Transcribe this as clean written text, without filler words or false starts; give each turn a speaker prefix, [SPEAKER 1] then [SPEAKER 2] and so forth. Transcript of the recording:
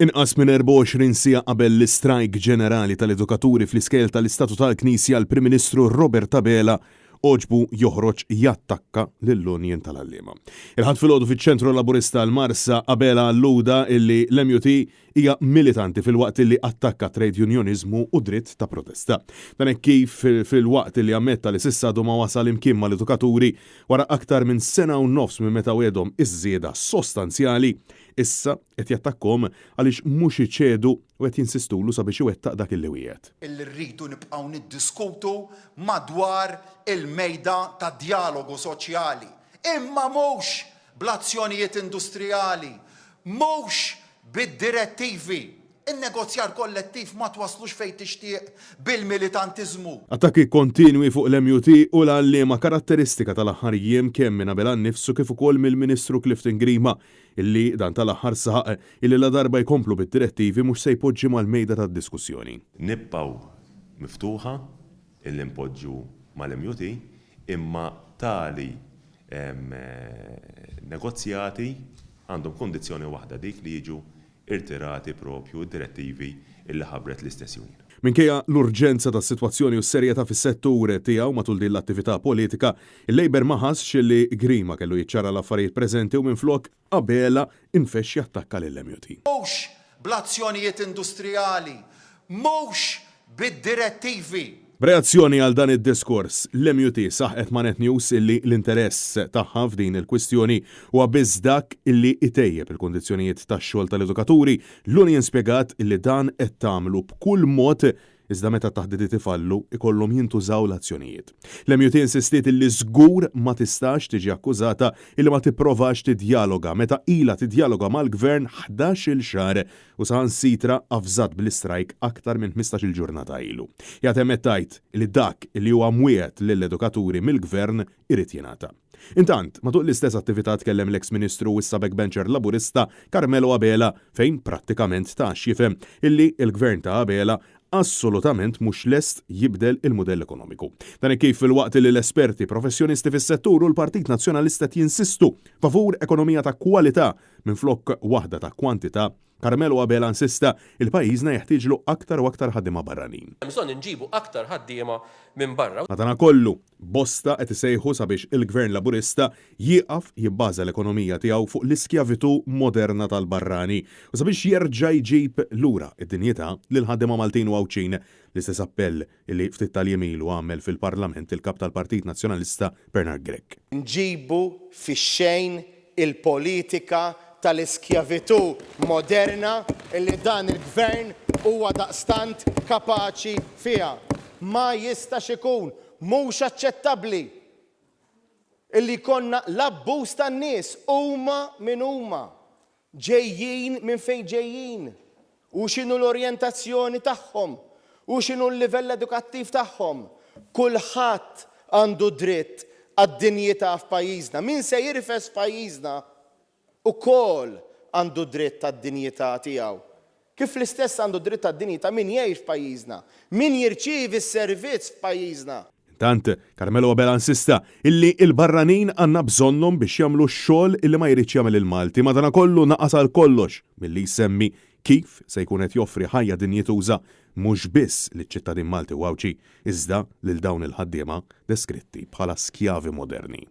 [SPEAKER 1] Inqas minn 24 siegħa qabel l-istrajk ġenerali tal-edukaturi fl-iskejjel tal-Istat u tal-Knisja l-Prim Ministru Robert Abela għoġbu joħroġ jattakka lill-Union tal-Għalliema. Il-Ħadd filgħodu fiċ-Ċentru Laburista l-Marsa Abela alluda illi l-MUT hija militanti filwaqt illi attakka t-trade unioniżmu u dritt ta' protesta. Dan hekk kif filwaqt illi ammetta li s'issa għadu ma wasal imkien mal-edukaturi wara aktar minn sena u nofs minn meta wegħdhom iż-żieda sostanzjali, issa qed jattakkhom għaliex mhux iċedu u qed jinsistulu sabiex iwettaq dak illi wiegħed.
[SPEAKER 2] Illi rridu nibqgħu niddiskutu madwar il-mejda tad-djalogu soċjali, imma mhux bl-azzjonijiet industrijali, mhux bid-direttivi. In-negozjar kollettiv ma twasslux fejn tixtieq bil-militantiżmu.
[SPEAKER 1] Attakki kontinwi fuq l-MUT u l-għalliema karatteristika tal-aħħar jiem kemm minn Abela nnifsu kif ukoll mill-Ministru Clifton Grima Illi dan tal-aħħar saħaq illi ladarba jkomplu bid-direttivi mhux se jpoġġi mal-mejda tad-diskussjoni.
[SPEAKER 3] Nibqgħu miftuħa illi npoġġu mal-MUT imma tali negozjati għandhom kundizzjoni waħda dik li jiġu irtirati propju d-direttivi illi ħabbret l-istess union.
[SPEAKER 1] Minkejja l-urġenza tas-sitwazzjoni u s-serjetà fis-settur tiegħu matul din l-attività politika, il-Labour ma ħassx li Grima kellu jiċċara l-affarijiet preżenti u minflok Abela infexx jattakka lill-MUT.
[SPEAKER 2] Mhux bl-azzjonijiet industrijali, mhux bid-direttivi.
[SPEAKER 1] B'reazzjoni għal dan id-diskors, l-MUT saħqet ma' Net News illi l-interess tagħha f'din il-kwistjoni huwa biss dak illi itejjeb il-kundizzjonijiet tax-xogħol tal-edukaturi. L-union spjegat illi dan qed tagħmlu b'kull mod iżda meta t-taħdidiet ifallu ikollhom jintużaw l-azzjonijiet. L-MUT insistiet illi żgur ma tistax tiġi akkużata illi ma tipprovax tiddjaloga meta ilha tiddjaloga mal-Gvern 11-il xahar u saħansitra avżat bl-istrajk aktar minn 15-il ġurnata ilu. Hija temmet tgħid li dak li huwa mwiegħed lill-edukaturi mill-Gvern irid jingħata. Intant, matul l-istess attività tkellem l-eks Ministru u issa backbencher Laburista Carmelo Abela fejn prattikament ta x'jifhem illi l-Gvern ta' Abela assolutament mhux lest jibdel il-mudell ekonomiku. Dan hekk kif filwaqt li l-esperti professjonisti fis-settur u l-Partit Nazzjonalista qed jinsistu favur ekonomija ta' kwalità Minflok waħda ta' kwantità, Carmelo Abela insista li pajjiżna jeħtieġlu aktar u aktar ħaddiema barranin.
[SPEAKER 4] Hemm bżonn inġibu aktar ħaddiema minn barra.
[SPEAKER 1] Madanakollu, bosta qed isejħu sabiex il-Gvern Laburista jieqaf jibbaża l-ekonomija tiegħu fuq l-iskjavitù moderna tal-barrani u sabiex jerġa' jġib lura d-dinjità lill-ħaddiema Maltin u Għawdxin, l-istess appell li ftit tal-jiem ilu għamel fil-Parlament il-Kap tal-Partit Nazzjonalista Bernard Grech.
[SPEAKER 5] Nġibu fix-xejn il-politika tal-iskjavitù moderna li dan il-Gvern huwa daqstant kapaċi fiha. Ma jistax ikun, mhux aċċettabbli illi jkollna l-abbuż tan-nies, huma min huma. Ġejjin minn fejn ġejjin, u x'inhu l-orjentazzjoni tagħhom, u x'inhu l-livell edukattiv tagħhom. Kulħadd għandu dritt għad-dinjità f'pajjiżna. Min se jirfes f'pajjiżna ukoll għandu dritt għad-dinjità tiegħu. Kif l-istess għandu dritt għad-dinjità min jgħix f'pajjiżna, min jirċievi s-servizz f'pajjiżna.
[SPEAKER 1] Intant, Carmelo Abela insista illi l-barranin għandna bżonnhom biex jagħmlu x-xogħol illi ma jridx jagħmel il-Malti, madanakollu naqas għal kollox milli jsemmi kif se jkun qed joffri ħajja dinjituża mhux biss liċ-ċittadin Malti u Għawdxi iżda lil dawn il-ħaddiema deskritti bħala skjavi moderni.